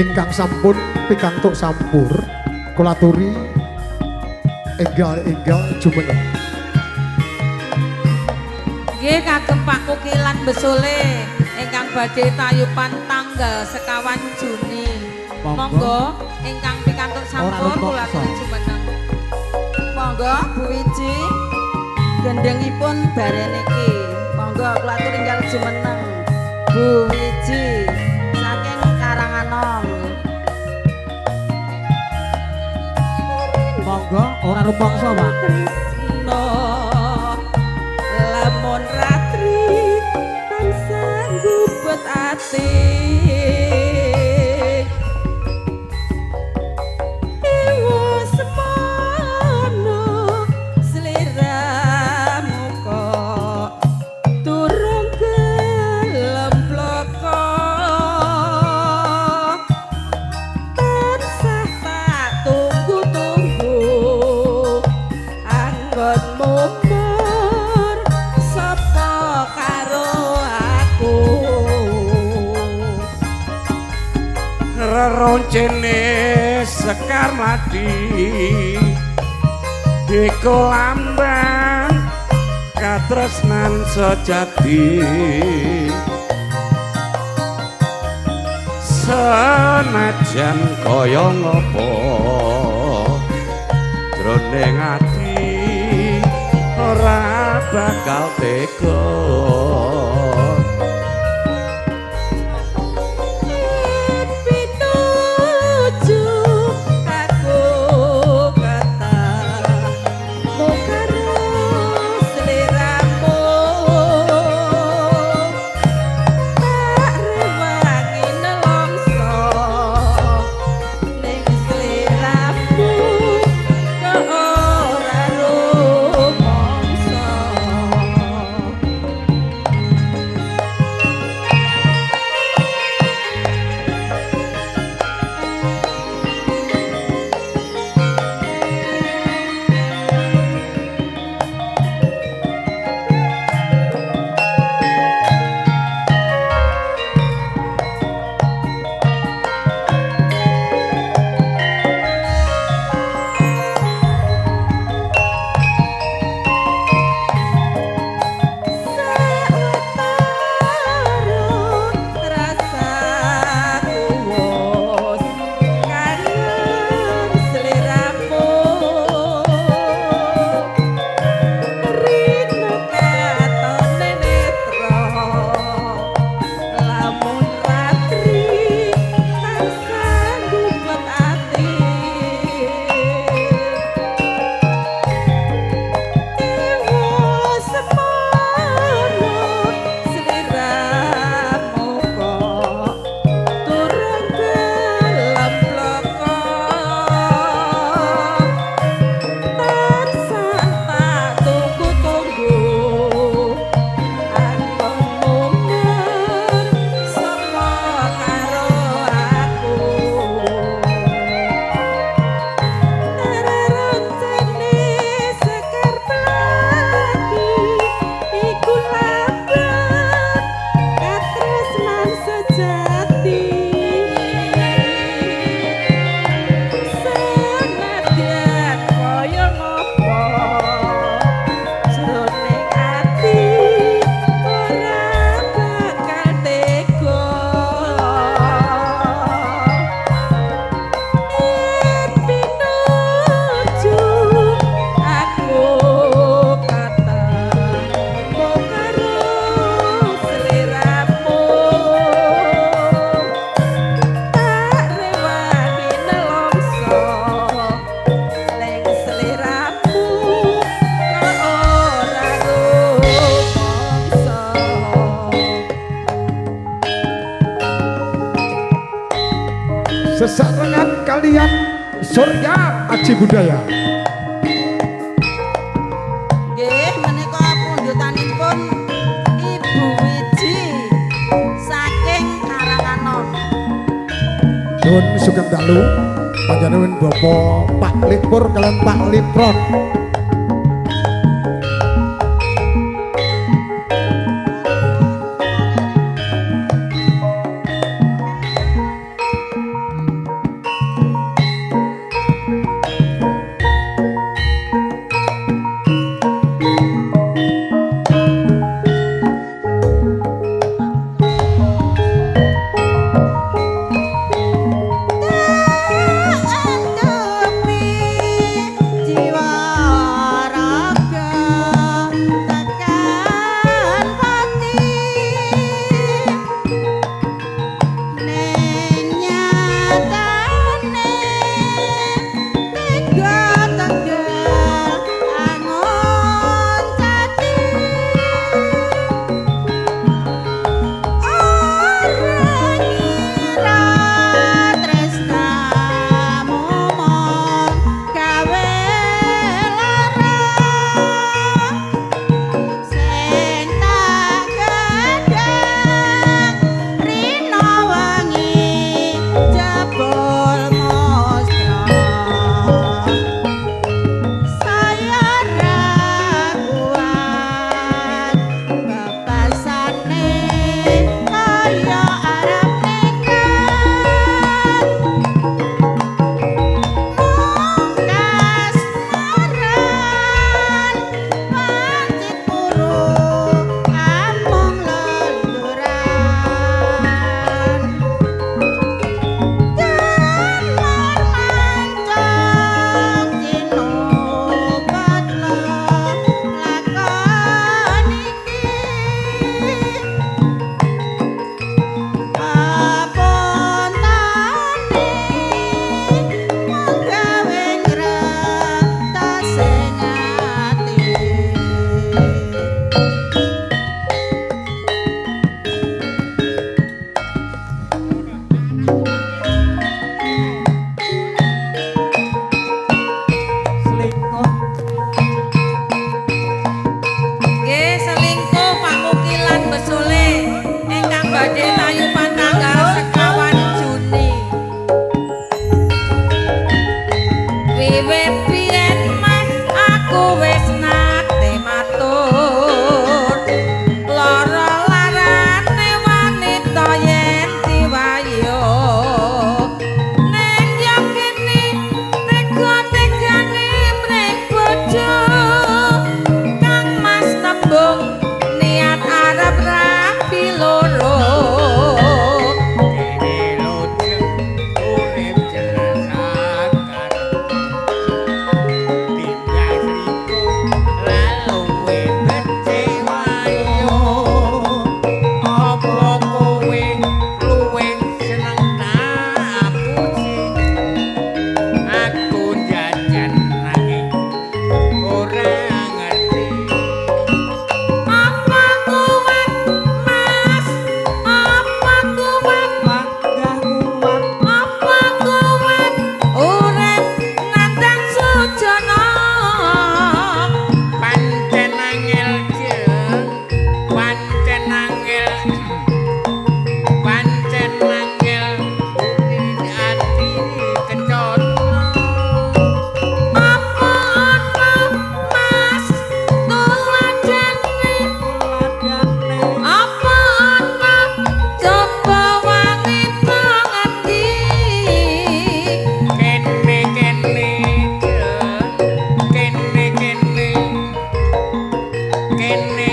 Ingkang sampun pikantuk sampur kula aturi enggal-enggal jumeneng. Nggih kagem Pak Kukilan Besole ingkang badhe tayuban tanggal 21 Juni. Monggo ingkang pikantuk sampur kula aturi jumeneng. Monggo Bu Wiji gendhengipun bare niki. Monggo kula aturi enggal jumeneng. Bu Wiji saking Karanganom. Monggo ora rumangsa, Pak. Tresno lamun ratri tansah gubet ati. Ewa semono sliramu kok durung gelem bloko. Tansah tak tunggu-tunggu anggonmu mur sapa karo aku. Reroncene sekar mladi iku lambang katresnan sejati. Senajan kaya ngopo jroning ati ora bakal tega. Pituju aku ketemu karo sliramu, tak rewangi nelongso ning sliramu kok ora rumangsa. Sawetara rasaku wis kangen sliramu, rino katone netra lamun ratri tansah gubet ati. Ewa semono sliramu kok turun gelem bloko. Tansah tak tunggu-tunggu anggonmu mur sapa karo aku. Reroncene sekar melati iku lambang katresnan sejati. Senadyan kaya ngopo jroning ati ora bakal tega. Yen pinuju aku ketemu karo sliramu, tak rewangi nelongso ning sliramu kok ora rumangsa. Sesarengan kalian Surya Aji Budaya. Nggih, menika pundhutanipun Ibu Wiji saking Karanganom. Nuwun sugeng dalu panjenengan Bapak Pak Lipur kalian Pak Lipron. Kene.